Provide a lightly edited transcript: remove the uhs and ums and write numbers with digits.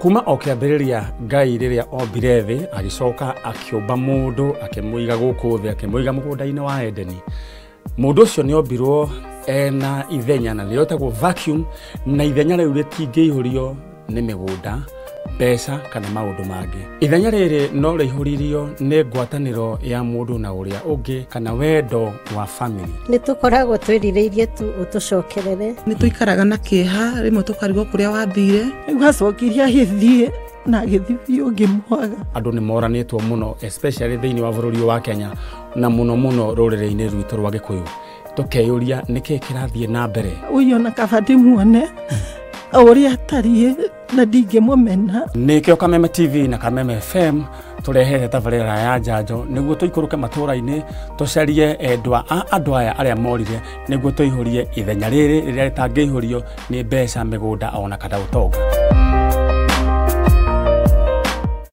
Kuma o kĩambĩrĩria Ngai rĩrĩa ombire thĩ agĩcoka akĩũmba mũndũ akĩmũiga gũkũ thĩ akĩmũiga mũgũnda-inĩ wa Edeni. Mũndũ ũcio nĩ ombirwo ena ithenya na nĩrĩo rĩtagwo vacuum, na ithenya rĩu rĩtingĩihũrio nĩ mĩgũnda, mbeca kana maũndũ mangĩ. Ithenya rĩrĩ no rĩihũririo nĩ ngwatanĩro ya mũndũ na ũrĩa ũngĩ kana wendo wa family. Nĩ tũkoragwo twĩrirĩirie tu ũtũcokerere. Nĩ tũikaraga na kĩeha, rĩmwe tũkarigwo kũrĩa wathire. Rĩu acokire agĩthiĩ na agĩthiĩ biũ ngĩmwaga. Andũ nĩ moranĩtwo mũno especially thĩinĩ wa bũrũri wa Kenya na mũno mũno rũrĩrĩ-inĩ rwitũ rwa Gĩkũyũ. Tũkeyũria nĩkĩĩ kĩrathiĩ na mbere. Ũyũ ona kaba ndĩmuone o ũrĩa atariĩ na ndingĩmũmena. Nĩkĩo Kameme TV na Kameme FM tũrehete tabarĩra ya njanjo nĩguo tũikũrũke matũũra-inĩ tũcarie endwa a andũ aya arĩa morire nĩguo tũihũrie ithenya rĩrĩ rĩrĩa rĩtangĩihũrio nĩ mbeca, mĩgũnda ona kana ũtonga.